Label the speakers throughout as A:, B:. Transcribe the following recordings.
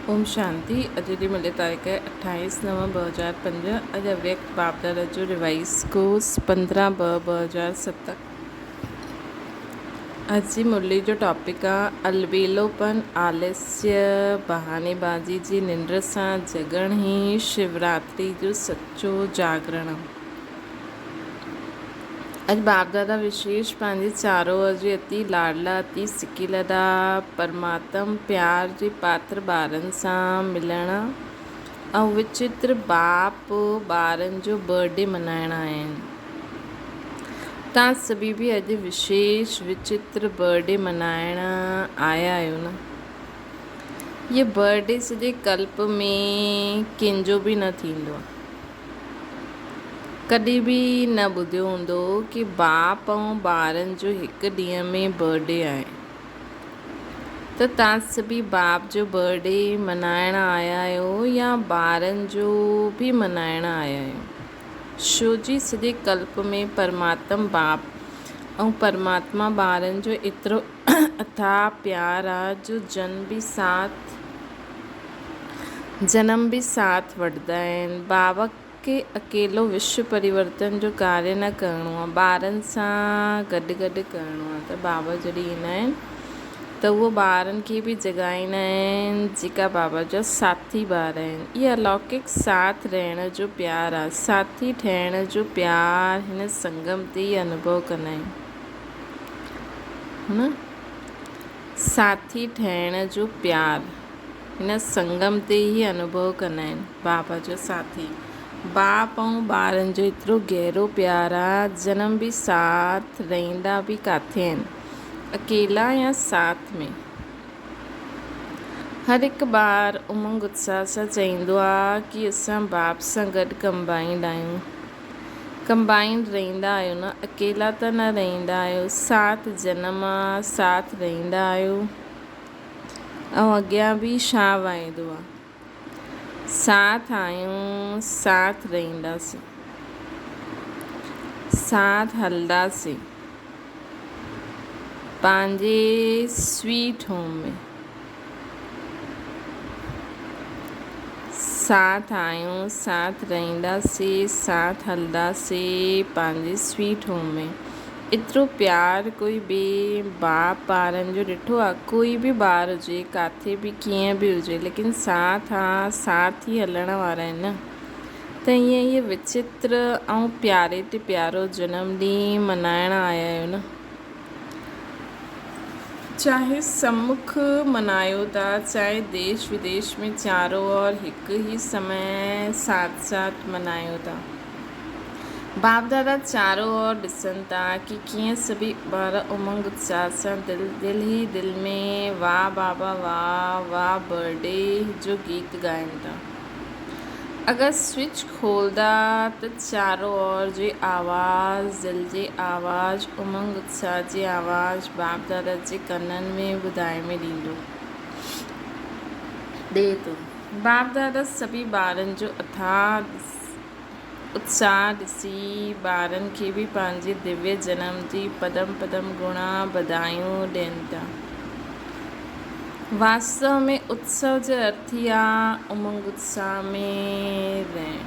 A: اوم شانتي اڄ جي ملي تاريخ 28 نو 2005 اڄ اويڪت باپدادا جو ريوائز ڪورس 15 2 2007 اڄ جي مرلي جو ٽاپڪ آ البيلوپن آلسيه بهاني بازي جي ننڊ سان جڳڻ هي شوراتري جو سچو جاگرڻ. اڄ باپدادا وشيش پنهنجي چارو جي اتي لاڏلا اتي سڪيلڌا پرماتم پيار جي پاتر ٻارن سان ملڻ ۽ وچتر باپ ٻارن جو برٿ ڊي ملهائڻ آيا آهن. توهان سڀئي به اڄ وشيش وچتر برٿ ڊي ملهائڻ آيا آهيو نه؟ هيء برٿ ڊي سڄي ڪلپ ۾ ڪنهن جو به نه ٿيندو آهي. ڪڏهن به نه ٻڌيو هوندو ڪي باپ ۽ ٻارن جو هڪ ڏينهن ۾ برٿ ڊي آهي ته توهان سڀئي باپ جو برٿ ڊي منائڻ آيا آهيو يا ٻارن جو به منائڻ آيا آهيو. شو جي سڄي ڪلپ ۾ پرماتم باپ ۽ پرماتما ٻارن جو ايترو اٿاهه پيار آ جو جن به ساٿ جنم به ساٿ وٺندا آهن. بابا کي اڪيلو وشو پريورتن جو ڪاريه نه ڪرڻو آهي، ٻارن سان گڏ گڏ ڪرڻو آهي ته بابا جڏهن ايندا آهن ته اهو ٻارن کي به جڳائيندا آهن جيڪا بابا جا ساٿي ٻار آهن. اهي الوڪڪ ساٿ رهڻ جو پيار آهي. ساٿي ٺهڻ جو پيار هن سنگم تي ئي انوڀو ڪندا آهن. ساٿي ٺهڻ جو پيار هن سنگم تي ئي انوڀو ڪندا آهن. بابا جو ساٿي. باپ ۽ ٻارن جو ايترو گهرو پيار آ، جنم به ساٿ، رهندا به ڪاٿي آهن، اڪيلا يا ساٿ ۾. هر هڪ ٻار امنگ اتساهه سان چئيندو آ ڪي اسان باپ سان گڏ ڪمبائينڊ آهيون. ڪمبائينڊ رهندا آهيو نه، اڪيلا ته نه رهندا آهيو، ساٿ جنم آ، ساٿ رهندا آهيو ۽ اڳيان به ڇا واعدو آ، ساٿ آهيون، ساٿ رهنداسين، ساٿ هلنداسين پنهنجي سويٽ هوم ۾. ساٿ آهيون ساٿ رهنداسي ساٿ هلنداسي پنهنجي سويٽ هوم ۾ ايترو پيار ڪوئي ٻي باپ ٻارن جو ڏٺو آ ڪوئي به ٻار هجي ڪاٿي به ڪيئن به هجي ليڪن ساٿ آ ساٿ ئي هلڻ وارا آهن نه ته ائين هي وچتر ۽ پياري تي پيارو جنم ڏينهن منائڻ آيا آهيو نه. چاهي سمک منايو ٿا، چاهي ديش وديش ۾ چارو اور هڪ ئي سمي ساٿ ساٿ منايو ٿا. باپ دادا چارو اور ڏسن ٿا ڪي ڪيئن سڀئي ٻار امنگ اتساهه سان دل دل ئي دل ۾ واهه بابا واهه، واهه برڊي جو گيت ڳائن ٿا. اگر سوئچ کولدا ته چارو اور جي آواز، دل جي آواز، امنگ اتساهه جي آواز باپ دادا جي ڪنن ۾ ٻڌائي ۾ ڏيندو ڏئي ٿو. باپ دادا سڀئي ٻارن جو اٿاهه اتساهه ڏسي ٻارن کي به پنهنجي دويه جنم جي پدم پدم گڻا بدايون ڏين ٿا. واستو ۾ اتسو جو ارٿ ئي آ امنگ اتساهه ۾ رهڻ.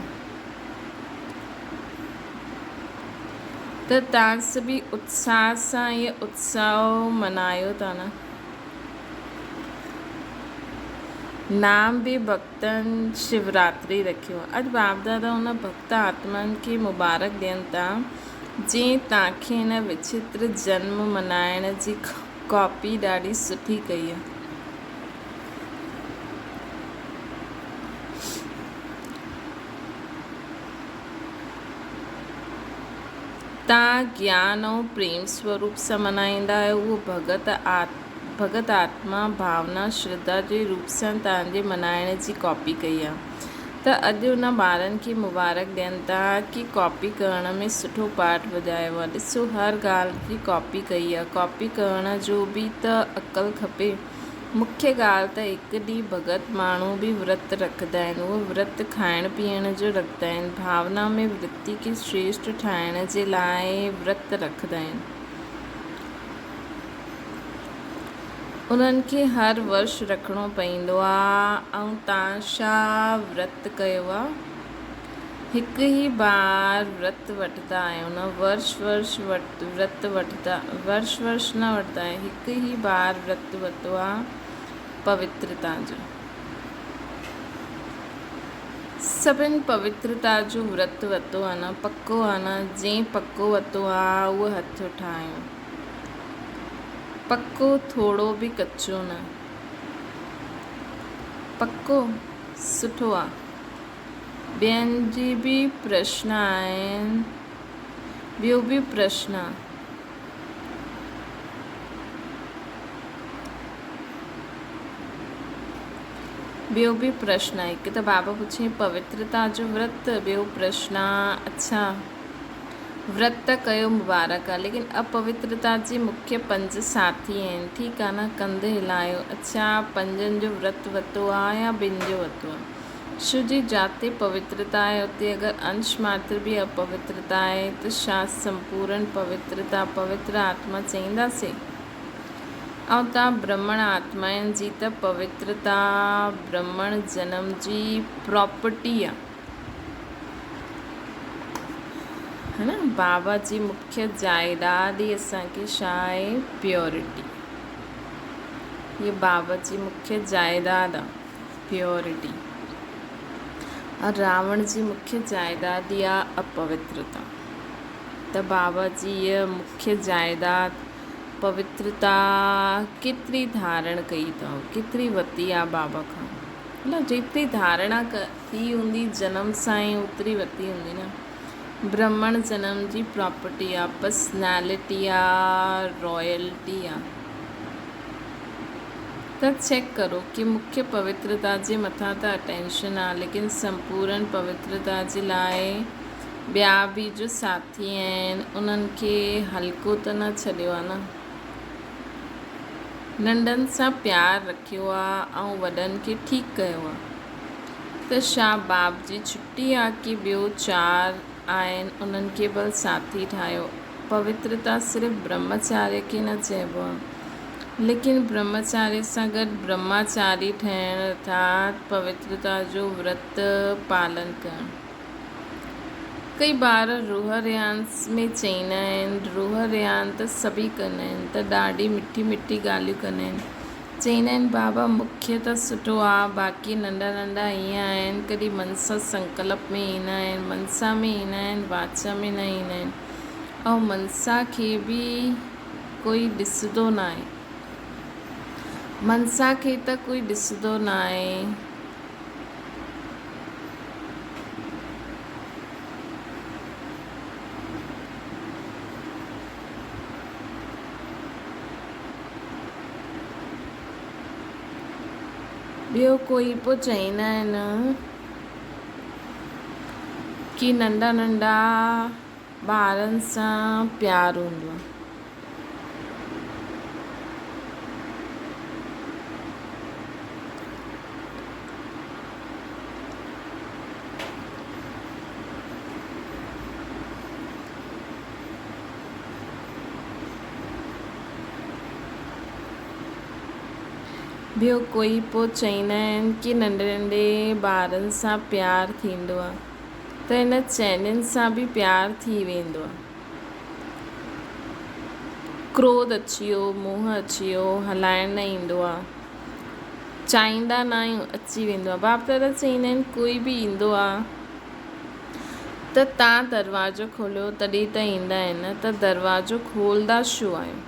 A: ته توهان سڀئي اتساهه سان اهو اتسو منايو ٿا نه؟ نام به ڀڳتن شوراتري رکيو. اڄ باپ دادا ان ڀڳت آتمائن کي مبارڪ ڏين ٿا، جنهن توهان کي هن وچتر جنم منائڻ جي ڪاپي ڏاڍي سٺي ڪئي آهي. توهان گيان ۽ پريم سوروپ سان منائيندا آهيو، اهو ڀڳت ڀڳت آتما ڀاونا شرڌا جي روپ سان توهان جي منائڻ جي ڪاپي ڪئي آهي ته اڄ ان ٻارن کي مبارڪ ڏين ٿا ڪي ڪاپي ڪرڻ ۾ سٺو پارٽ وڄايو آهي ڏسو هر ڳالهه جي ڪاپي ڪئي آهي ڪاپي ڪرڻ جو به ته عقل کپي مکيه ڳالهه ته هڪ ڏينهن ڀڳت ماڻهو به ورت رکندا آهن. اهو ورت کائڻ پيئڻ جو رکندا آهن. ڀاونا ۾ ورتي کي شريشٺ ٺاهڻ جي لاء ورت رکندا آهن. انهن کي هر ورش رکڻو پئيندو آ ۽ تان ڇا ورت ڪيو آ؟ هڪ ئي بار ورت وٺندا آهيو نه ورش ورش ورت وٺندا ورش ورش نه وٺندا آهيو هڪ ئي بار ورت ورتو آ پوترتا جو. سڀن پوترتا جو ورت ورتو آ نه پڪو آ نه جنهن پڪو ورتو آ اهو هٿ اٺايو. پڪو ٿورو به ڪچو نه. پڪو سٺو آ. ٻين جي به پرشن آهن. ٻيو به پرشن آ. ٻيو به پرشن آ. هڪ ته بابا پڇيائين پوترتا جو ورت ٻيو پرشن آ اڇا. ورت ته ڪيو مبارڪ آ ليڪن اپوترتا جي مکيه پنج ساٿي آهن ٺيڪ آ نه ڪنڌ هلايو اڇا پنجن جو ورت وتو آ يا ٻن جو وتو آ شو جي جاتي پوترتا آهي اتي اگر انش ماتر به اپوترتا آهي ته شا سمپورن پوترتا پوتر آتما چئينداسي ۽ تان برهمڻ آتمائن جي ته پوترتا برهمڻ جنم جي پراپرٽي آ. ها نه بابا جي مکيه جائيداد ئي اسان کي ڇا آهي پيورٽي هي بابا جي مکيه جائيداد آ پيورٽي اور راوڻ جي مکيه جائيداد ئي آ اپوترتا ته بابا جي هيء مکيه جائيداد پوترتا ڪيتري ڌارڻ ڪئي اٿئون ڪيتري وتي آ بابا کان مطلب جيتري ڌارڻا ٿي هوندي جنم سان ئي اوتري وتي هوندي نه. برهمڻ جنم جي پراپرٽي آ، پرسنالٽي آ، رائلٽي آ. ته چيڪ ڪرو ڪي مکيه پوترتا جي مٿان ته اٽينشن آ ليڪن سمپورن پوترتا جي لاء ٻيا به جو ساٿي آهن انهن کي هلڪو ته نه ڇڏيو آ نه. ننڍن سان پيار رکيو آ ۽ وڏن کي ٺيڪ ڪيو آ ته ڇا باپ جي ڇٽي آ ڪي ٻيو چار آهن انهن کي ڀل ساٿي ٺاهيو. پوترتا صرف برهمچاري کي نه چئبو آ ليڪن برهمچاري سان گڏ برهماچاري ٺهڻ ارٿات پوترتا جو ورت پالن ڪرڻ. ڪئي ٻار روح ريانس ۾ چئيندا آهن، روح ريان ته سڀئي ڪندا آهن ته ڏاڍي مٺي مٺي ڳالهيون ڪندا آهن. چئيندا آهن بابا مکي ته سٺو آ باقي ننڍا ننڍا ائين آهن ڪڏهن منسا سنڪلپ ۾ ايندا آهن منسا ۾ ايندا آهن واچا ۾ نه ايندا آهن ۽ منسا کي به ڪوئي ڏسندو ناهي منسا کي ته ڪوئي ڏسندو ناهي. ٻيو ڪوئي پوء چئيندا آهن ڪي ننڍا ننڍا ٻارن سان پيار هوندو آهي. ٻيو ڪوئي پوء چئيندا آهن ڪي ننڍي ننڍي ٻارن سان پيار ٿيندو آهي ته ان چئنين سان به پيار ٿي ويندو آهي. ڪروڌ اچي ويو، موهه اچي ويو، هلائڻ نه ايندو آهي. چاهيندا نه آهيون اچي ويندو آهي. باپ دادا چئيندا آهن ڪوئي به ايندو آهي ته تان دروازو کوليو تڏهن ته ايندا آهن نه ته دروازو کولدا ڇو آهيو.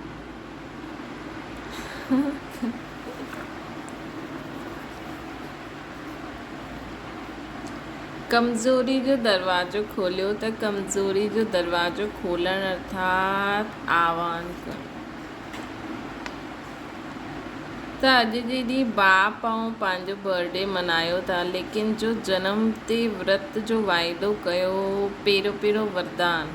A: ڪمزوري جو دروازو کوليو ته ڪمزوري جو دروازو کولڻ ارٿات آهوان ڪرڻ. ته اڄ جي ڏينهن باپ آئون پنهنجو برٿ ڊي منايو ٿا ليڪن جو جنم تي ورت جو واعدو ڪيو پهريون پهريون وردان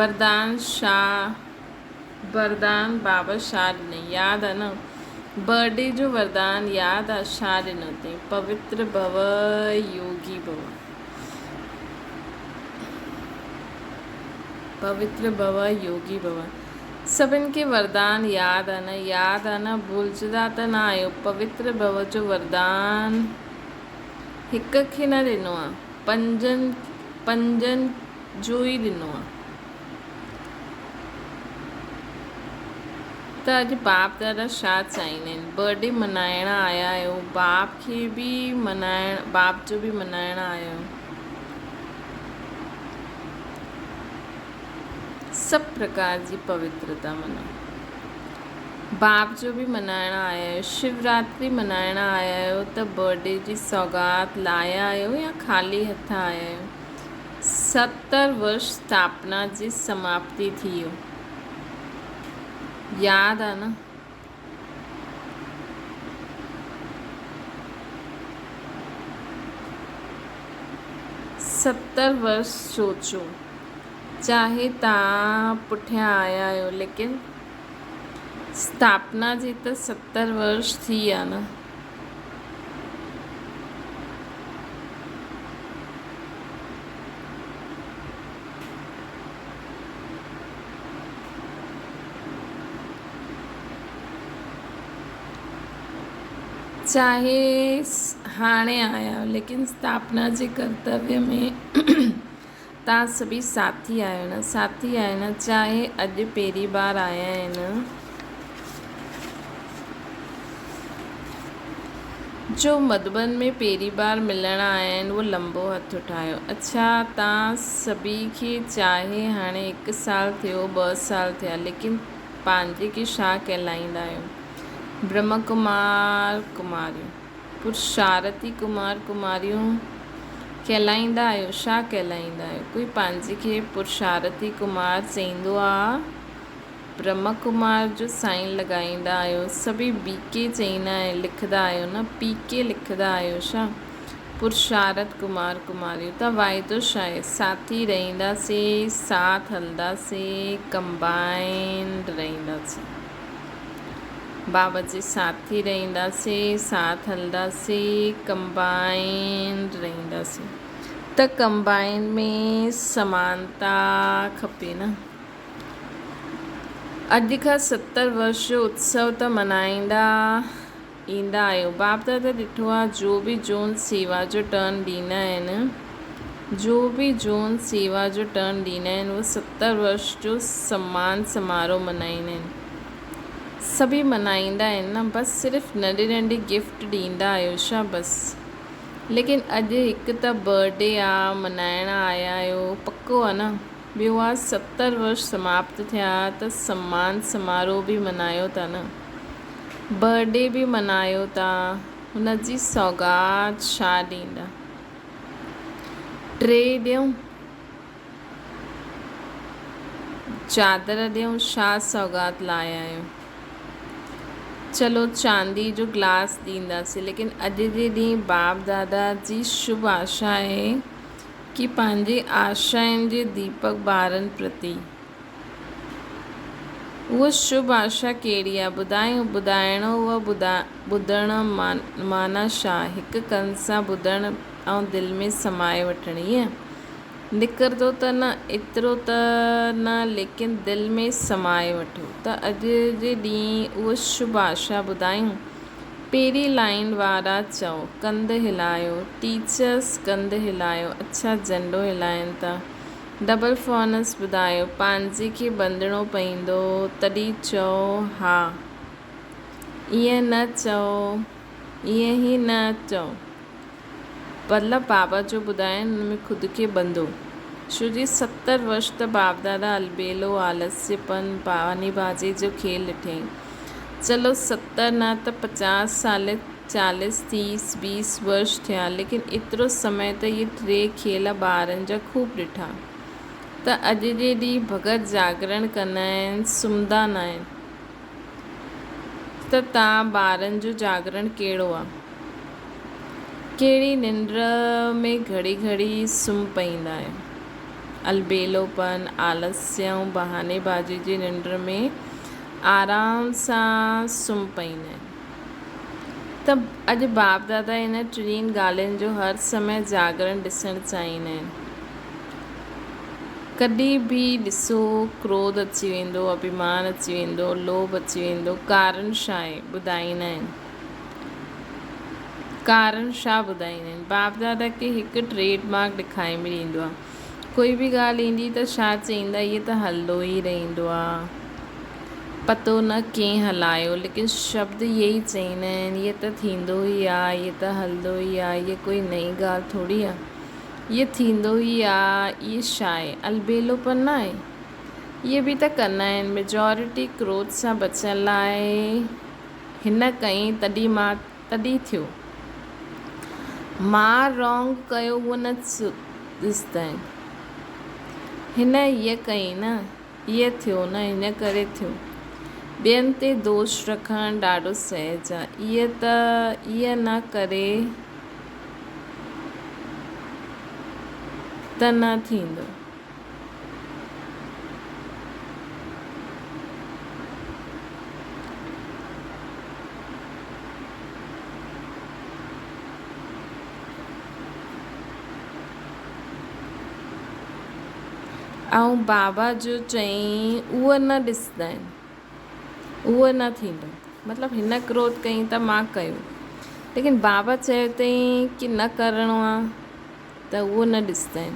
A: وردان شا وردان بابا شا ڏنئي ياد آ نه برٿ ڊي جو وردان ياد آ شا ڏنو اٿئي پوتر ڀو يوگي ڀو. پوتر ڀو يوگي ڀو. سڀن کي وردان ياد آ نه؟ ياد آ نه؟ ڀلجندا ته نه آهيو؟ پوتر ڀو جو وردان هڪ کي نه ڏنو آ، پنجن پنجن جو ئي ڏنو آ. ته اڄ باپ دادا ڇا چاهيندا آهن؟ برٿ ڊي منائڻ آيا آهيو، باپ کي به منائڻ باپ جو به منائڻ آيا آهيو. سڀ پرڪار جي پوترتا معنيٰ باپ جو به منائڻ آيا آهيو، شوراتري منائڻ آيا آهيو ته برٿ ڊي جي سوغات لايا آهيو يا خالي هٿ آيا آهيو؟ 70 ورش اسٿاپنا جي سماپتي ٿي ويو ياد آ نه؟ 70 ورش سوچو چاهي توهان پٺيان آيا آهيو ليڪن اسٿاپنا جي ته 70 ورش ٿي ويا نه. چاهي هاڻي آيا آهيو ليڪن اسٿاپنا جي ڪرتويه ۾ توهان سڀئي ساٿي آهيو نه ساٿي آهيو نه چاهي اڄ پهرين بار آيا آهن. جو مڌوبن ۾ پهرين بار ملڻ آيا آهن اهو لنبو هٿ اٺايو. اڇا توهان سڀئي کي چاهي هاڻي هڪ سال ٿيو ٻه سال ٿيا ليڪن پنهنجي کي ڇا ڪهلائيندا آهيو؟ برهما ڪمار ڪماريون پرشارتي ڪمار ڪماريون ڪهلائيندا آهيو ڇا ڪهلائيندا آهيو؟ ڪوئي پنهنجي کي پرشارتي ڪمار چئيندو آ؟ برهما ڪمار جو سائن لڳائيندا آهيو سڀئي بي ڪي چئيندا آهن لکندا آهيو نه پي ڪي لکندا آهيو ڇا پرشارت ڪمار ڪماريون ته واعدو ڇا آهي ساٿي رهنداسي ساٿ هلنداسي ڪمبائنڊ رهنداسي بابا جي ساٿي رهنداسي ساٿ هلنداسي ڪمبائنڊ رهنداسي ته ڪمبائنڊ ۾ سمانتا کپي نه. اڄ کان 70 ورش جو اتسو ته منائيندا ايندا آهيو. باپ دادا ڏٺو آ جو به جون سيوا جو ٽرن ڏيندا آهن جو به جون سيوا جو ٽرن ڏيندا آهن اهو 70 ورش جو سمان سماروهه منائيندا آهن. سڀئي منائيندا آهن نه بس صرف ننڍي ننڍي گفٽ ڏيندا آهيو ڇا بس. ليڪن اڄ هڪ ته برٿ ڊي آ منائڻ آيا آهيو پڪو آ نه. ٻيو آ 70 ورش سماپت ٿيا ته سمان سماروهه به منايو ٿا نه؟ برٿ ڊي به منايو ٿا، هن جي سوغات ڇا ڏيندا؟ ٽري ڏيون؟ چادر ڏيون؟ ڇا سوغات لايا آهيو؟ چلو چاندي جو گلاس ڏينداسين، ليڪن اڄ جي ڏينهن باپ دادا جي شڀ آشا آهي ڪي پنهنجي آشائن جي ديپڪ ٻارن پرتي. اها شڀ آشا ڪهڙي آ؟ ٻڌايون؟ ٻڌائڻو و ٻڌڻ معنيٰ ڇا؟ هڪ ڪن سان ٻڌڻ ۽ دل ۾ سمائي وٺڻ ائين؟ نڪرندو ته نه ايترو ته نه ليڪن دل ۾ سمائي وٺو ته اڄ جي ڏينهن اها شڀ آشا ٻڌايون؟ پهرين لائين وارا چئو، ڪنڌ هلايو. ٽيچرس ڪنڌ هلايو. اڇا جهنڊو هلائين ٿا. ڊبل فونس ٻڌايو. پانجي کي ٻنڌڻو پئيندو تڏهن چئو ها. ائين نه چئو. ائين ئي نه چئو. مطلب بابا جو ٻڌائين ان ۾ خود کي ٻنڌو. ڇو جي 70 ورش ته باپ دادا البيلو، آلسيه پن، بهاني بازي جو کيل ڏٺئين. چلو 70 نه ته 50 سال، چاليس، تيس، بيس ورش ٿيا، ليڪن ايترو سمي ته اهي ٽي کيل ٻارن جا خوب ڏٺا. ته اڄ جي ڏينهن ڀڳت جاگرڻ ڪندا آهن، سمهندا ناهن. ته تان ٻارن جو جاگرڻ ڪهڙو آ؟ ڪهڙي ننڊ ۾ گهڙي گهڙي سمهه پئيندا آهيو؟ البيلوپن، آلسيه ۽ بهاني بازي جي ننڊ ۾ آرام سان سمهه پئيندا آهن. ته اڄ باپ دادا انهن ٽنهي ڳالهين جو هر سمي جاگرڻ ڏسڻ چاهيندا آهن. ڪڏهن به ڏسو ڪروڌ اچي ويندو، اڀيمان اچي ويندو، لوڀ اچي ويندو، ڪارڻ ڇا آهي؟ ٻڌائيندا آهن. ڪارڻ ڇا ٻڌائيندا آهن؟ باپ دادا کي هڪ ٽريڊ مارڪ ڏکائي ۾ ڏيندو آهي. ڪوئي به ڳالهه ايندي ته ڇا چئيندا اهي ته هلندو ئي رهندو آهي. پتو نه ڪنهن هلايو ليڪن شبد اهي ئي چئيندا آهن اهي ته ٿيندو ئي آهي اهي ته هلندو ئي آهي اهي ڪوئي نئين ڳالهه ٿوري آهي. اهي ٿيندو ئي آ، اهي ڇا آهي؟ البيلو پن ناهي؟ اهي به ته ڪندا آهن. ميجارٽي ڪروڌ سان بچڻ لاء هن ڪئين تڏهن مان تڏهن ٿيو. مان رانگ ڪيو اهو نه ڏسندا آهن. هن هيء ڪئي نه، هيء ٿيو نه، ان ڪري ٿيو. ٻين تي دوش رکڻ ڏاڍو سهج آ. اهي ته ايئن نه ڪري ته نه ٿيندو. ۽ بابا جو چئين اهو نه ڏسندا آهن. اهو نه ٿيندو. مطلب هن ڪروڌ ڪيائين ته مان ڪيو. ليڪن بابا چيو اٿئين ڪي نه ڪرڻو آ ته اهو نه ڏسندا آهن.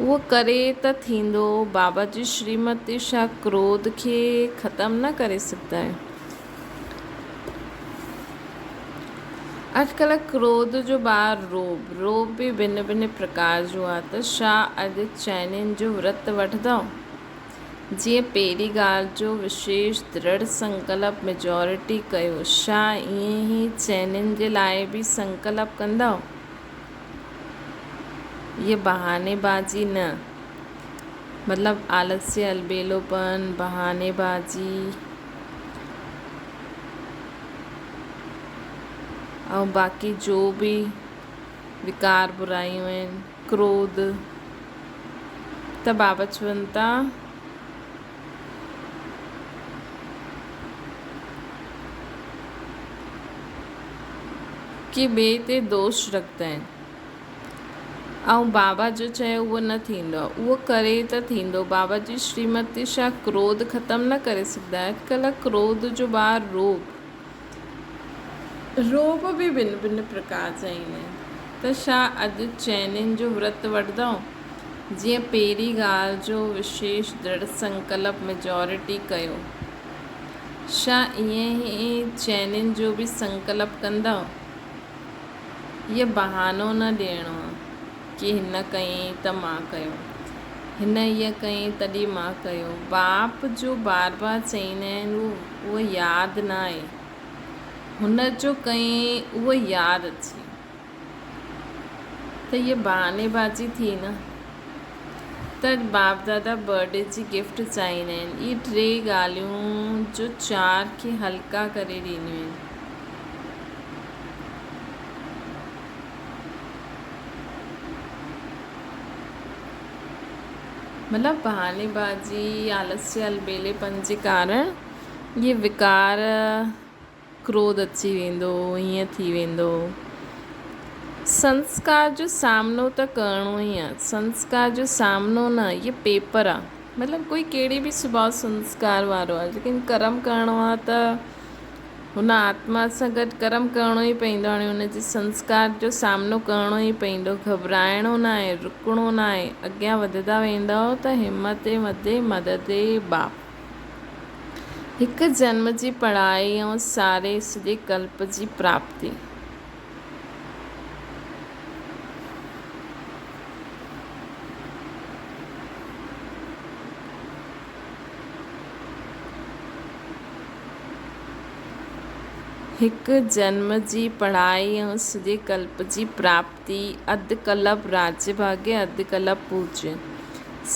A: اهو ڪري ته ٿيندو. بابا جي شريمتي ڇا ڪروڌ کي ختم نه ڪري سگهندا آهيو. اڄڪلهه ڪروڌ جو ٻار روب، روب به ڀن ڀن پرڪار جو آ ته ڇا اڄ چئنين جو ورت وٺندؤ؟ جيئن پهرين ڳالهه جو وشيش درڙ سنڪلپ ميجارٽي ڪيو، ڇا ائين ئي چئنين جي لاء به سنڪلپ ڪندؤ؟ هيء بهاني بازي نه، مطلب آلسيه، البيلوپن، بهاني بازي ۽ باقي جو به وڪار برايون آهن، ڪروڌ. ته بابا چون ٿا. ڪي ٻئي تي دوش رکندا آهن ۽ بابا جو چيو اهو نه ٿيندو آهي اهو ڪري ته ٿيندو بابا جي شريمتي ڇا ڪروڌ ختم نه ڪري سگهندا آهن اڄڪلهه ڪروڌ جو ٻار روڳ روڳ به ڀن ڀن پرڪار جا ايندا آهن ته ڇا اڄ چئنين جو ورت وٺندؤ؟ جيئن پهرين ڳالهه جو وشيش درڙ سنڪلپ ميجارٽي ڪيو، ڇا ائين ئي چئنين جو به سنڪلپ ڪندؤ؟ هيء بهانو نه ڏيڻو آ ڪي هن ڪيائين ته مان ڪيو، هن هيء ڪيائين تڏهن مان ڪيو. باپ جو بار بار چئيندا آهن اهو ياد نه آهي، هن جو ڪيائين اهو ياد اچي ته هيء بهاني بازي ٿي نه. ته باپ دادا برٿ ڊي جي گفٽ چاهيندا آهن. اهي ٽي ڳالهيون جو چار کي هلڪا ڪري ڏينديون آهن. مطلب بهاني بازي، آلسيه البيلي پن جي ڪارڻ اهي وڪار ڪروڌ اچي ويندو، هيئن ٿي ويندو. سنسڪار جو سامنو ته ڪرڻو ئي آ. سنسڪار جو سامنو نه، هيء پيپر آ. مطلب ڪوئي ڪهڙي به سڀاء سنسڪار وارو آ، ليڪن ڪرم ڪرڻو آ ته هن آتما سان گڏ ڪرم ڪرڻو ئي پئيندو. هاڻي هن جي سنسڪار جو سامنو ڪرڻو ئي پئيندو. گهٻرائڻو نه آهي، رڪڻو نه آهي. اڳيان وڌندا ويندؤ ته همت مدي مدد باپ. هڪ جنم جي پڙهائي ۽ ساري سڄي ڪلپ جي پراپتي. هڪ جنم جي پڙهائي ۽ سڄي ڪلپ جي پراپتي، اڌ ڪلپ راڄ ڀاڳي، اڌ ڪلپ پوڄ.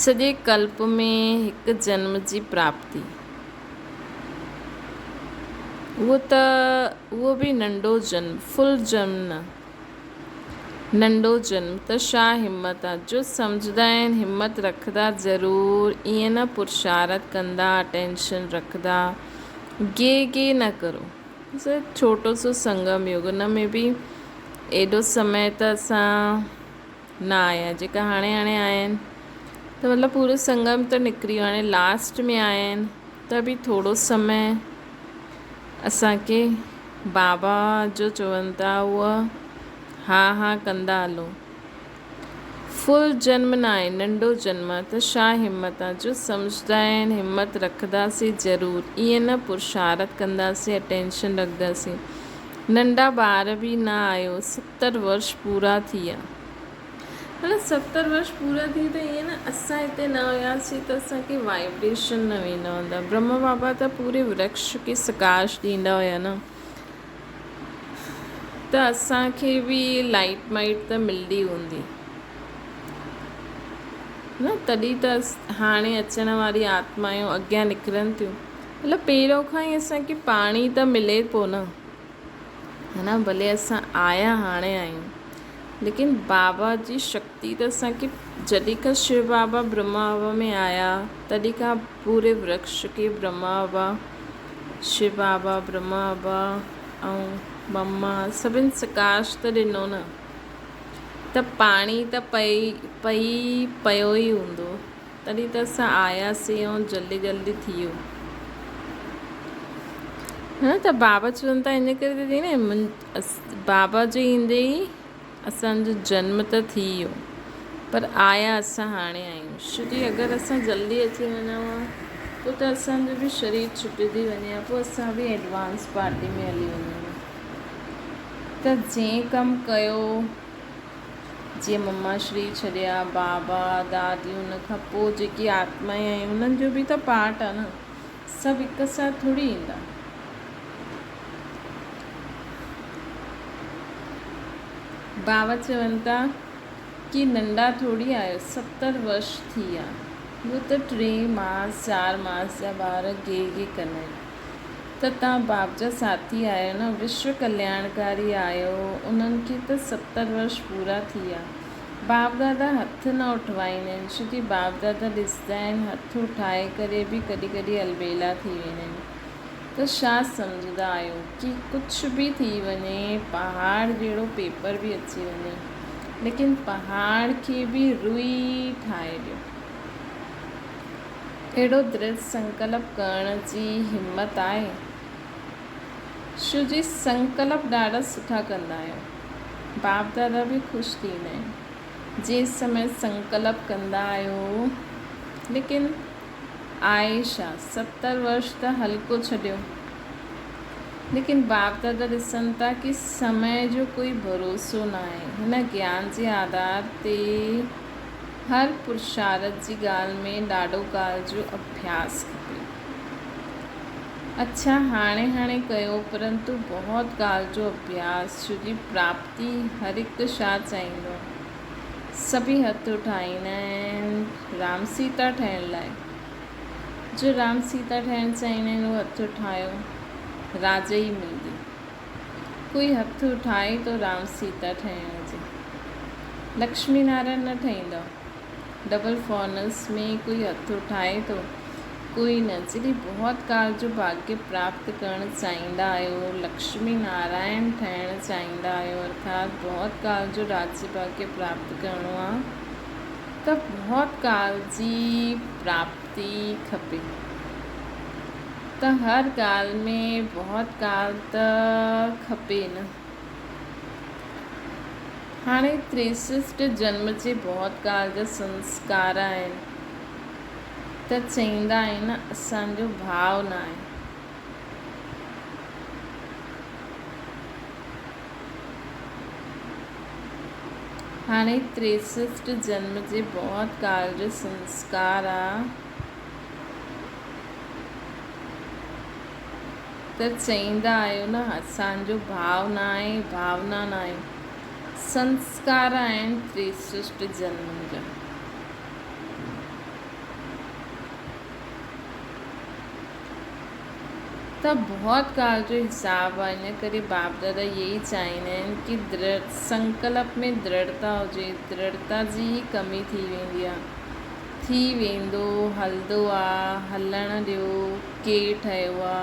A: سڄي ڪلپ ۾ هڪ جنم جي پراپتي. اهو ته اهو به ننڍو جنم، فل جنم نه. ننڍو جنم ته ڇا همت آ، جو سمجهندا آهن، همت رکندا ضرور، ائين نه پرشارت ڪندا، ٽينشن رکندا، گي گي نه ڪرو. ڇوٽو سو سنگم يگ، ان ۾ به ايڏو سمي ته اسان نه آيا جيڪا هاڻي هاڻي آيا آهن ته ته مطلب پورو سنگم ته نڪري ويو هاڻي لاسٽ ۾ آيا آهن ته به ٿورو سمي اسانکي بابا جو چون ٿا اهو ها ها ڪندا هلو. فل جنم ناهي ننڍو جنم آ ته ڇا همت آ جو سمجهدا آهن همت رکنداسين ضرور ائين نه پرشارت ڪنداسين اٽينشن رکنداسين ننڍا ٻار به نه آهيو 70 ورش پورا ٿي ويا مطلب 70 ورش پورا ٿي ته ائين نه اسان هتي نه هياسين ته اسان کي وائبريشن نه ويندا هوندا برهما بابا ته پوري ورڪش کي سڪاش ڏيندا هيا نه ته اسان کي به لائيٽ مائيٽ ته ملندي هوندي نه تڏهن ته هاڻي اچڻ واري آتمايون اڳيان نڪرن ٿيون مطلب پهريون کان ئي اسان کي پاڻي ته ملي پيو نه ها نه ڀلي اسان آيا هاڻي آهيون ليڪن بابا جي شڪتي ته اسان کي جڏهن کان شو بابا برهما بابا ۾ آيا تڏهن کان پوري ورڪش کي برهما بابا شو بابا، برهما بابا ۽ مما سڀن سڪاش ته ڏنو نه ته پاڻي ته پئي پئي پيو ئي هوندو تڏهن ته اسان آياسين ۽ جلدي جلدي ٿي ويو ها ته بابا چون ٿا ان ڪري ته چئي نه بابا جي ايندي ئي اسان جو جنم ته ٿي ويو پر آيا اسان هاڻي آهيون ڇو جي اگر اسان جلدي اچي وڃون ها پوء ته اسان جو به شرير ڇٽجي وڃي ها پوء اسان به ايڊوانس پارٽي ۾ هلي وڃون ها ته جنهن ڪم ڪيو جيئن مما شرير ڇڏيا بابا دادي ان کان پوء جيڪي آتمائين آيون انهن جو به ته پارٽ آهي نه سڀ هڪ ساٿ ٿوري ايندا. بابا چون ٿا ڪي ننڍا ٿوري آهيو 70 ورش ٿي ويا. هو ته ٽي ماس چار ماس جا ٻار گي گي ڪندا آهن ته توهان باپ جا ساٿي آهيو نه وشو ڪلياڻڪاري آهيو انهن کي ته 70 ورش پورا ٿي ويا. باپ دادا هٿ نه اٺوائيندا آهن ڇو جي باپ دادا ڏسندا آهن هٿ اٺائي ڪري به ڪڏهن ڪڏهن البيلا ٿي ويندا آهن ته ڇا سمجهندا آهيو ڪي ڪجهه به ٿي وڃي پهاڙ جهڙو پيپر به اچي وڃي ليڪن پهاڙ کي به روئي ٺاهي ڏيو اهڙو درڙ سنڪلپ ڪرڻ جي همت آهي ڇو جي سنڪلپ ڏاڍا سٺا ڪندا آهيو باپ دادا به خوش ٿيندا آهن جنهن سمي سنڪلپ ڪندا آهيو ليڪن آهي ڇا 70 ورش ته هلڪو ڇڏيو ليڪن باپ دادا ڏسن ٿا ڪي سمي جو ڪوئي ڀروسو ناهي هن گيان جي آڌار تي هر پرشارت جي ڳالهه ۾ ڏاڍو ڪال جو اڀياس کپي. اڇا هاڻي هاڻي ڪيو پرنتو بهت ڳالهه جو اڀياس ڇو جي پراپتي هر هڪ ڇا چاهيندو آهي سڀئي هٿ اٺائيندا آهن رام سيتا ٺهڻ لاء جو رام سيتا ٺهڻ چاهيندا آهن اهو هٿ اٺايو راج ئي ملندي ڪوئي هٿ اٺائي ٿو رام سيتا ٺهڻ جي لڪشمي نارائڻ نه ٺهيندو ڊبل فورنس ۾ ڪوئي هٿ اٺائي ٿو ڪوئي نه جڏهن بهت ڪال جو ڀاگيه پراپت ڪرڻ چاهيندا آهيو لڪشمي نارائڻ ٺهڻ چاهيندا آهيو ارٿات بهت ڪال جو راجيه ڀاگيه پراپت ڪرڻو آ ته بهت ڪال جي پراپتي کپي ته هر ڳالهه ۾ بهت ڪال ته کپي نه. هاڻي تريسسٽ جنم جي بهت ڪال جا سنسڪار آهن ته چئيندا آهن اسان جو ڀاء ناهي. هاڻي تريسسٽ جنم جي بهت ڪال جو سنسڪار آ. ته چئيندا آهيو نه اسان جو ڀاء ناهي ڀاونا ناهي سنسڪار آهن تريسسٽ جنمن جا. ته بهت ڳالهه جو حساب آهي ان ڪري باپ دادا اهي ئي چاهيندا آهن ڪي درڙ سنڪلپ ۾ درڙتا هجي درڙتا جي ئي ڪمي ٿي ويندي آهي ٿي ويندو هلندو آ هلڻ ڏيو ڪي ٺهيو آ.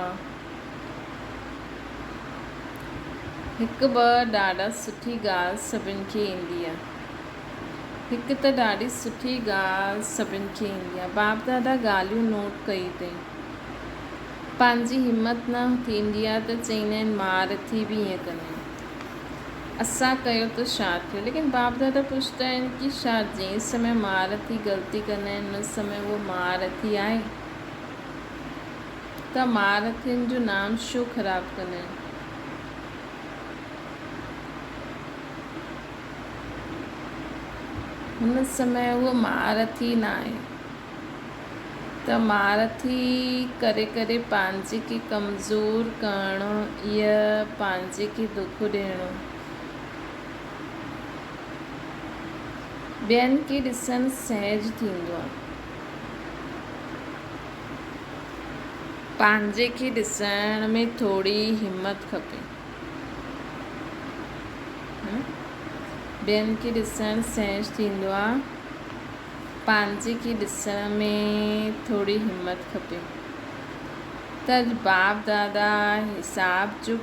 A: هڪ ٻه ڏاڍا سٺي ڳالهه سڀن کي ايندي آ. هڪ ته ڏاڍي سٺي ڳالهه سڀن کي ايندي آهي. باپ دادا ڳالهيون نوٽ ڪيون اٿئي. پنهنجي همت نه ٿيندي آهي ته چئيندا آهن مهارٿي به ائين ڪندا آهن. اسان ڪيو ته ڇا ٿيو؟ ليڪن باپ دادا پڇندا آهن ڪي ڇا جنهن سمي مهارٿي غلطي ڪندا آهن ان سمي اهو مهارٿي آهي؟ ته مهارٿين جو نام ڇو خراب ڪندا آهن؟ هن سمي اهو مهارٿي ناهي ته مهارٿي ڪري ڪري پنهنجي کي ڪمزور ڪرڻ يا پنهنجي کي دوکو ڏيڻو. ٻين کي ڏسڻ سهج ٿيندو آهي. پنهنجي کي ڏسڻ ۾ ٿوري همت کپي. ٻين کي ڏسڻ سهج ٿيندو آ، پنهنجي کي ڏسڻ ۾ ٿوري همت کپي. ته اڄ باپ دادا حساب جو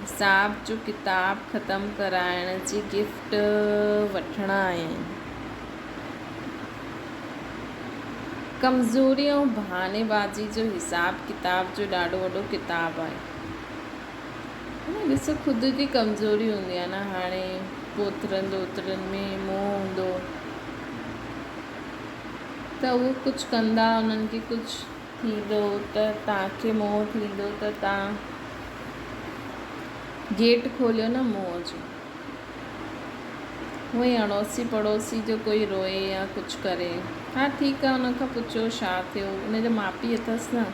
A: حساب جو ڪتاب ختم ڪرائڻ جي گفٽ وٺڻ آيا آهن. ڪمزوري ۽ بهاني بازي جو حساب ڪتاب جو ڏاڍو وڏو ڪتاب آهي. ڏسو خود جي ڪمزوري هوندي آهي نه هاڻي پوترن ڏوترن ۾ موهه هوندو ته اهو ڪجهه ڪندا انهن کي ڪجهه ٿيندو ته توهان کي موهه ٿيندو ته توهان گيٽ کوليو نه موهه جو هونئن ئي اڙوسي پڙوسي جو ڪوئي روئي يا ڪجهه ڪري ها ٺيڪ آهي ان کان پڇو ڇا ٿيو ان جا ماء پيء اٿس نه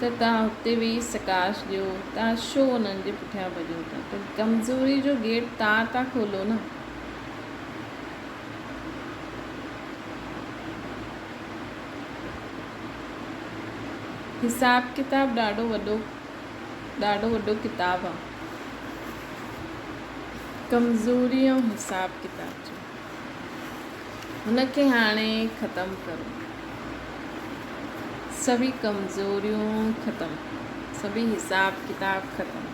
A: ته توهان اتي ويهي سڪاش ڏيو، توهان ڇو انهن جي پٺيان ڀڄو ٿا؟ ته ڪمزوري جو گيٽ توهان ٿا کولو نه. حساب ڪتاب ڏاڍو وڏو ڏاڍو وڏو ڪتاب آ. ڪمزوري ۽ حساب ڪتاب جو. هن کي هاڻي ختم ڪرو. سڀئي ڪمزوريون ختم، سڀئي حساب ڪتاب ختم.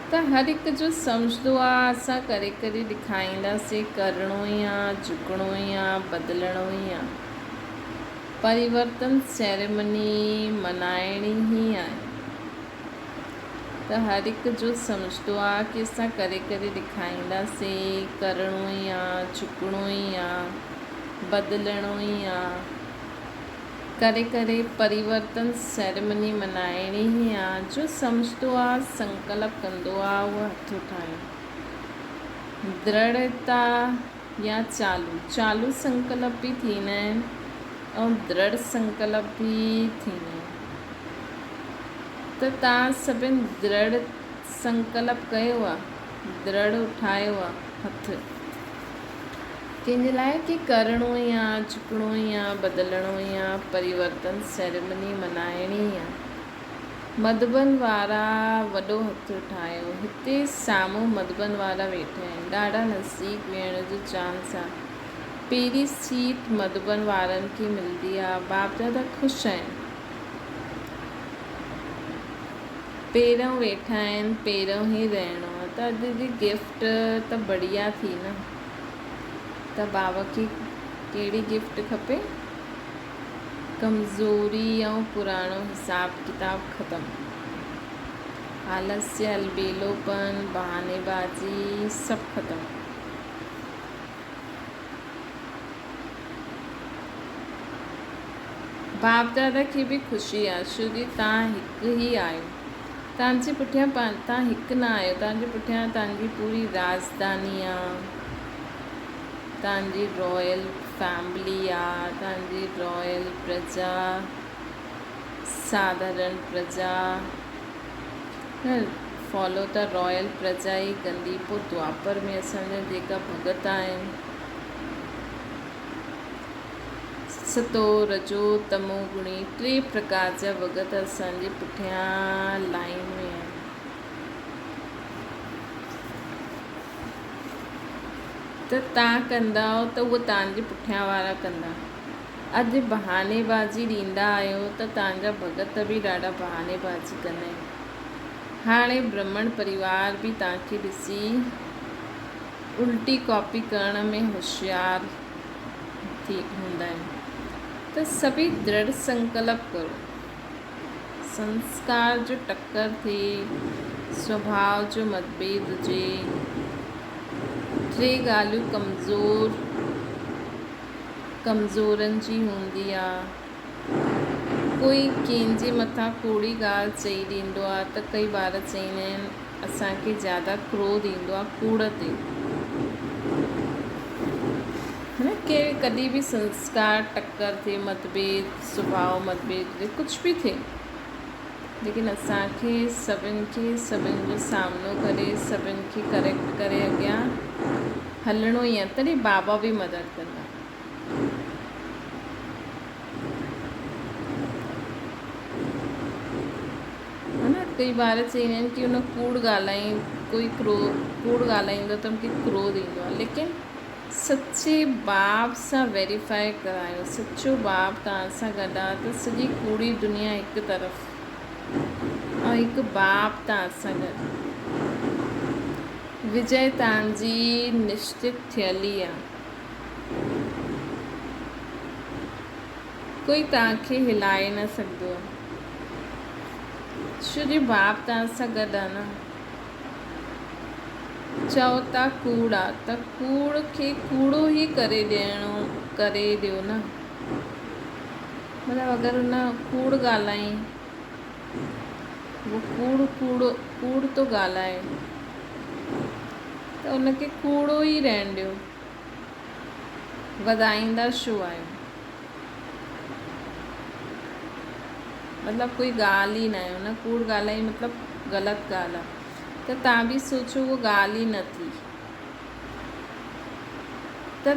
A: ته هر هڪ جو سمجهندو آ اسان ڪري ڪري ڏکائينداسين، ڪرڻو ئي آ، جهڪڻو ئي آ، بدلڻو ئي آ. پريورتن سيريمني منائڻي ئي آهي. ته هر هڪ جو سمجهندو آ ڪي اسان ڪري ڪري ڏکائينداسين، ڪرڻو ئي آ، جهڪڻو ئي آ، بدلڻو ئي آ، ڪري ڪري پريورتن سيريمني منائڻي ئي آ، جو سمجهندو آ، سنڪلپ ڪندو آ، اهو هٿ اٺايو. درڙهتا يا چالو، چالو سنڪلپ به ٿيندا آهن ۽ درڙ سنڪلپ به ٿيندا آهن. ته توهان سڀن درڙ سنڪلپ ڪيو آ، درڙ اٺايو آ هٿ. ڪنهن جي لاء ڪي ڪرڻو ئي آ، جهڪڻو ئي آ، بدلڻو ئي آ، پريورتن سيريمني منائڻي ئي آ. مڌوبن وارا وڏو هٿ اٺايو. هتي سامهون مڌوبن وارا ويٺا آهن. ڏاڍا نزديڪ ويهڻ جو چانس آ. پهرين سيٽ مڌوبن وارن کي ملندي آ. باپ دادا خوش آهن. پهريون ويٺا آهن پهريون ئي رهڻو آ ته اڄ جي گفٽ ته بڙيا ٿي نه ته بابا کي ڪهڙي گفٽ کپي ڪمزوري ۽ پراڻو حساب ڪتاب ختم آلسيه البيلوپن بهاني بازي سڀ ختم. باپ دادا کي به خوشي آ ڇو جي تان هڪ ئي آهيو. تان جي پٺيان تان هڪ نه آهيو تان جي پٺيان تان جي پوري راڄڌاني آ، تان جي رائل فيملي آ، تان جي رائل پرجا، ساڌارڻ پرجا نه فالو ته رائل پرجا ئي ڪندي پوء دوآپر ۾ اسان جا جيڪا ڀڳت آهن. ستو، رجو، تمو گڻي ٽي پرڪار جا ڀڳت اسان جي پٺيان لائين ۾ آهن. ته تان ڪندائو ته اهو تان جي پٺيان وارا ڪندا. اڄ بهاني بازي ڏيندا آهيو ته تان جا ڀڳت به ڏاڍا بهاني بازي ڪندا آهن. هاڻي برهمڻ پريوار به توهان کي ڏسي الٽي ڪاپي ڪرڻ ۾ هوشيار ٿي هوندا آهن ته سڀئي درڙ سنڪلپ ڪرو. سنسڪار جو ٽڪر ٿئي، سڀاء جو متڀيد هجي، ٽي ڳالهيون ڪمزور ڪمزورن جي هوندي آ. ڪوئي ڪنهن جي مٿان ڪوڙي ڳالهه چئي ڏيندو آ ته ڪئي ٻار چئيندا آهن اسان کي زياده ڪروڌ ايندو آ ڪوڙ تي. نه ڪي ڪڏهن به سنسڪار ٽڪر ٿئي متڀيد سڀاء متڀيد هجي ڪجهه به ٿئي ليڪن اسان کي سڀن کي سڀن جو سامنو ڪري سڀن کي ڪريڪٽ ڪري اڳيان هلڻو ئي آ تڏهن بابا به مدد ڪندا. ها نه ڪئي ٻار چئيندا آهن ڪي ان ڪوڙ ڳالهائين ڪوئي ڪرو ڪوڙ ڳالهائيندو ته مونکي ڪروڌ ايندو آهي ليڪن سچي باپ سان ويريفائي ڪرايو سچو باپ توهان سان گڏ آهي ته سڄي ڪوڙي دنيا هڪ طرف ۽ هڪ باپ توهان سان گڏ وجي توهان جي نشچت ٿيل ئي آهي. ڪوئي توهان کي هلائي نه سگهندو آهي. ڇو جو باپ توهان سان گڏ آهي نه. چئو ٿا ڪوڙ آ ته ڪوڙ کي ڪوڙو ئي ڪري ڏيڻو ڪري ڏيو نه. مطلب اگر ان ڪوڙ ڳالهائين هو ڪوڙ ڪوڙو ڪوڙ ٿو ڳالهائي ته ان کي ڪوڙو ئي رهڻ ڏيو. وڌائيندا ڇو آهيو؟ مطلب ڪوئي ڳالهه ئي ناهي ان ڪوڙ ڳالهائي مطلب غلط ڳالهه آهي ته توهان به سوچو اهو ڳالهه ئي نه ٿي ته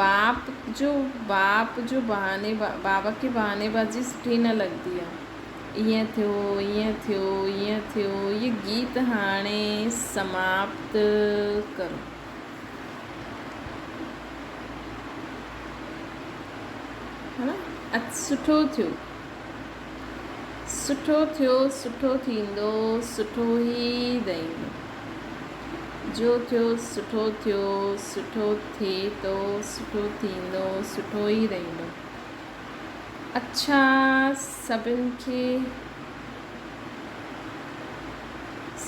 A: باپ جو باپ جو بهاني بابا کي بهاني بازي سٺي نه لڳندي آهي ائين ٿيو ائين ٿيو ائين ٿيو اهي گيت هاڻي سماپت ڪرو. سٺو ٿيو سٺو ٿيو سٺو ٿيندو سٺو ئي رهندو جو ٿيو سٺو ٿيو سٺو ٿئي ٿو سٺو ٿيندو سٺو ئي رهندو اڇا سڀن کي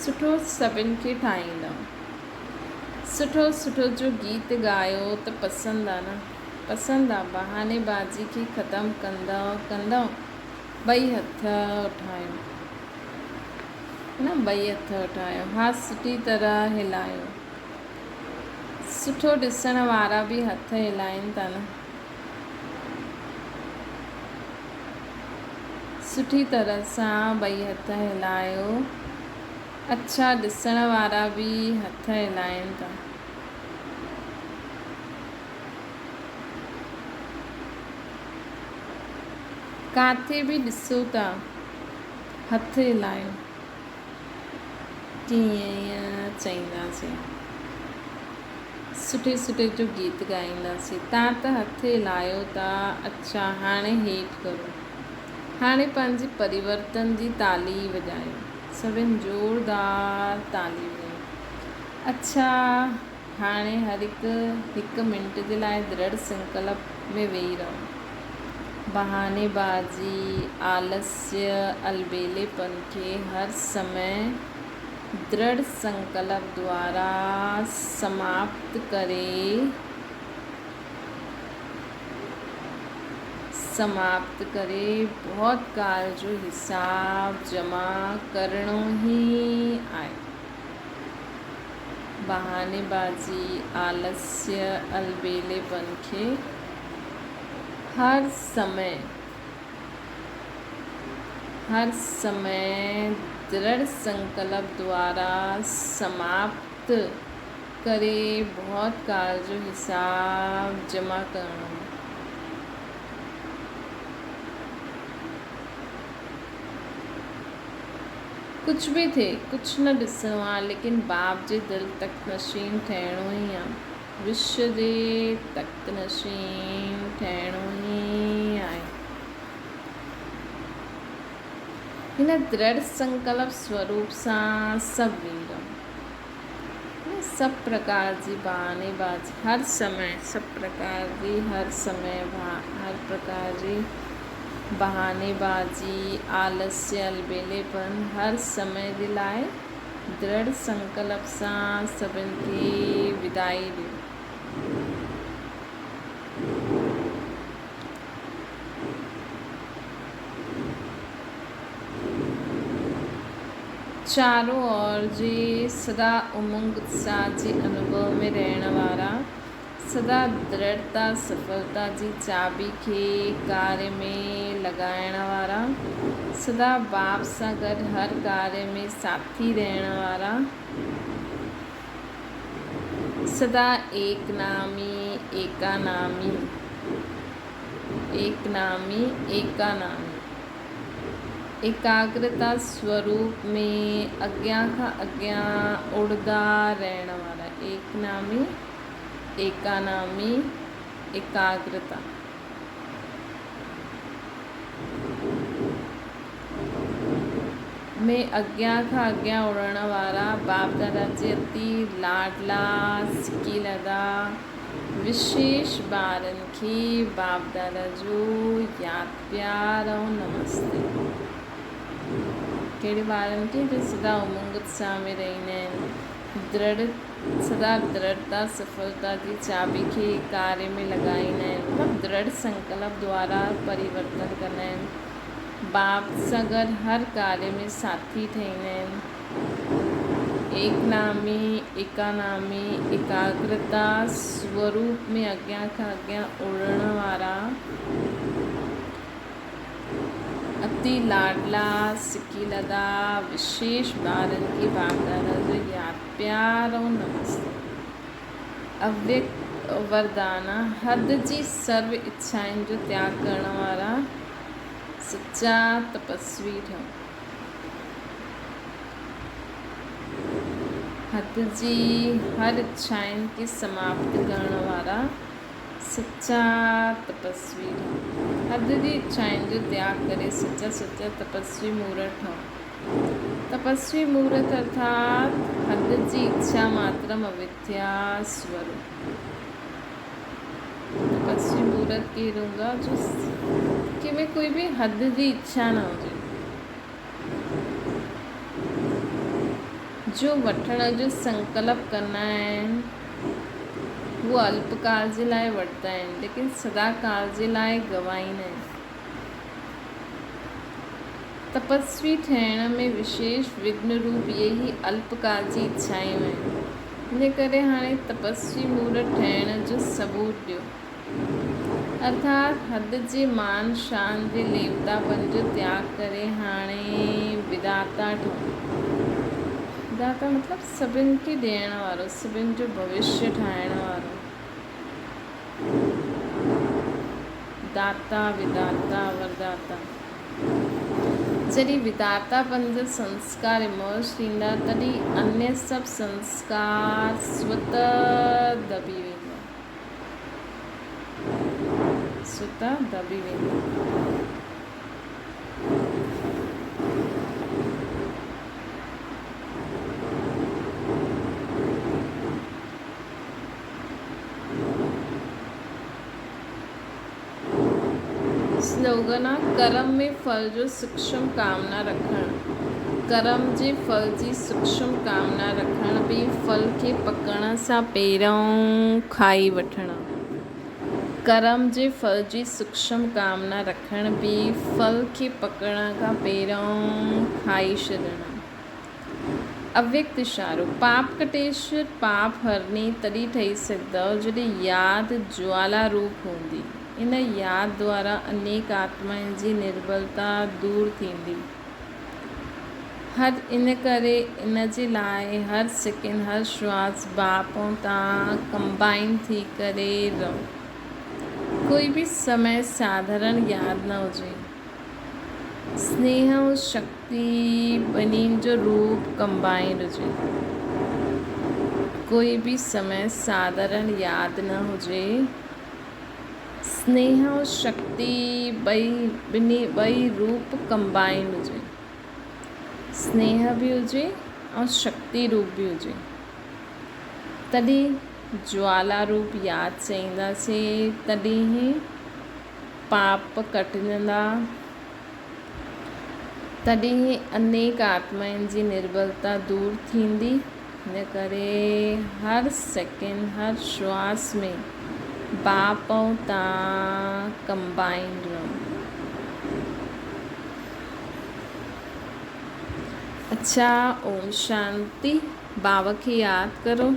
A: سٺو سڀن کي ٺاهيندؤ سٺو سٺو جو گيت ڳايو ته پسند آ نه پسند آ بهاني بازي کي ختم ڪندؤ ڪندؤ ٻئي هٿ اٺايو نه ٻئي هٿ اٺايو ها سٺي طرح هلايو سٺو ڏسڻ وارا به هٿ هلائين ٿا نه سٺي طرح سان ٻئي هٿ هلايو. اڇا ڏسڻ وارا به هٿ هلائين ٿا. ڪاٿي به ڏسو ٿا هٿ هلايو. ڪيئن چئينداسين. سٺي سٺي جو گيت ڳائينداسين. تان ته هٿ هلايو ٿا. اڇا هاڻي هيٺ ڪرو. هاڻي پنهنجي پريورتن جي تالي وڄايو. سڀن زوردار تالي وڄائي. اڇا هاڻي هر هڪ هڪ منٽ جي لاء درڙ سنڪلپ ۾ ويهي رهو. بهاني بازي، آلسيه، البيليپن کي هر سمي درڙ سنڪلپ دوارا سماپت ڪري سماپت ڪري بهت ڪال جو حساب جمع ڪرڻو ئي آهي. بهاني بازي، آلسيه، البيليپن کي هر سمي هر سمي درڙ سنڪلپ دوارا سماپت ڪري بهت ڪال جو حساب جمع ڪرڻو. ڪجهه به ٿئي، ڪجهه نه ڏسڻو آ، ليڪن باپ جي دل تخت نشين ٺهڻو ئي آ. وشو جي تخت نشين ٺهڻو ئي آهي. هن درڙ سنڪلپ سوروپ سان سڀ ويندو. سڀ پرڪار جي بهاني بازي هر سمي سڀ پرڪار جي هر سمي هر پرڪار جي بهاني بازي آلسيه البيليپن هر سمي جي لاء درڙ سنڪلپ سان سڀن کي ودائي ڏيو. چارو اور جي سدا امنگ اتساهه جي انوڀو ۾ رهڻ وارا، سدا درڙتا سڦلتا جي چاٻي کي ڪاري ۾ لڳائڻ وارا، سدا باپ سان گڏ هر ڪاري ۾ ساٿي رهڻ وارا، سدا ايڪ نامي ايڪا نامي، ايڪ نامي ايڪا نامي. ايڪاگرتا سوروپ ۾ اڳيان کان اڳيان اڙندا رهڻ وارا، ايڪنامي، ايڪانامي، ايڪاگرتا. ۾ اڳيان کان اڳيان اڙڻ وارا، باپ دادا جي اتي لاڏلا، سڪي لڌا، وشيش ٻارن کي باپ دادا جو ياد پيار ۽ نمستي. ڪهڙي ٻارن کي جو سدا امنگ اتساهه ۾ رهندا آهن، درڙ سدا درڙتا سڦلتا جي چاٻي کي ڪاري ۾ لڳائيندا آهن، مطلب درڙ سنڪلپ دوارا پريورتن ڪندا آهن، باپ سان گڏ هر ڪاري ۾ ساٿي ٺهيندا آهن. ايڪنامي، ايڪانامي، ايڪاگرتا سوروپ ۾ اڳيان کان اڳيان اڙڻ وارا، اتي لاڏلا، سڪي لڌا، وشيش ٻارن کي باپدادا جو ياد پيار ۽ نمستي. اويڪت وردانا، حد جي سرو اڇائن جو تياڳ ڪرڻ وارا سچا تپسوي ٺهو. حد جي هر اڇائن کي سماپت ڪرڻ وارا سچا تپسوي ٺهو. حد جي اڇائن جو تياڳ ڪري سچا سچا تپسوي مورت ٺهو. تپسوي مورت ارٿات حد جي اڇا ماترم اويٿيا سوروپ. تپسوي مورت ڪير هوندو آهي جو ڪنهن ۾ ڪوئي به حد جي اڇا نه هجي. جو وٺڻ جو سنڪلپ ڪندا آهن هو الپ ڪال جي لاء وٺندا آهن ليڪن سدا ڪال جي لاء گنوائيندا آهن. تپسوي ٺهڻ ۾ وشيش وگهن روپ اهي ئي الپ ڪال جي اڇائون آهن. ان ڪري هاڻي تپسوي مورت ٺهڻ جو ثبوت ڏيو. ارٿات حد جي مان شان جي ليوتاپن جو تياڳ ڪري هاڻي وداتا ٺهو. وداتا مطلب سڀن کي ڏيڻ وارو، سڀن جو ڀوشيه ٺاهڻ وارو. داتا، وداتا، ورداتا. جڏهن وداتاپن جا سنسڪار امرج ٿيندا، تڏهن انيه سڀ سنسڪار سوتع دٻي ويندا. سوتا دٻي ويندا. سلوگن آ ڪرم ۾ ڦل جو سوڪشم ڪامنا رکڻ. ڪرم جي ڦل جي سوڪشم ڪامنا رکڻ به ڦل کي پڪڻ سان پهريون کائي وٺڻ آ. ڪرم جي ڦل جي سوڪشم ڪامنا رکڻ به ڦل کي پڪڻ کان پهريون کائي ڇڏڻ آ. اويڪت اشارو، پاپ ڪٽيشور پاپ هرڻي تڏهن ٺهي سگهندؤ جڏهن ياد جوالا روپ هوندي. ان ياد دوارا انيڪ آتمائن جي نربلتا دور ٿيندي. هر ان ڪري ان جي لاء هر سيڪنڊ هر شواس باپ ۽ تان ڪمبائن ٿي ڪري رهو. ڪوئي به سمي ساڌارڻ ياد نه هجي. سنيهه ۽ شڪتي ٻنهين جو روپ ڪمبائنڊ هجي. ڪوئي به سمي ساڌارڻ ياد نه هجي. سنيهه ۽ شڪتي ٻئي ٻنهي ٻئي روپ ڪمبائنڊ هجي. سنيهه به هجي ۽ شڪتي روپ به هجي. تڏهن جوالا روپ ياد چئينداسين، تڏهن ئي پاپ ڪٽجندا، تڏهن ئي انيڪ آتمائن جي نربلتا دور ٿيندي. ان ڪري هر سيڪنڊ، هر شواس ۾ باپ ۽ تان ڪمبائنڊ رهو. اڇا اوم شانتي. باو کي ياد ڪرو.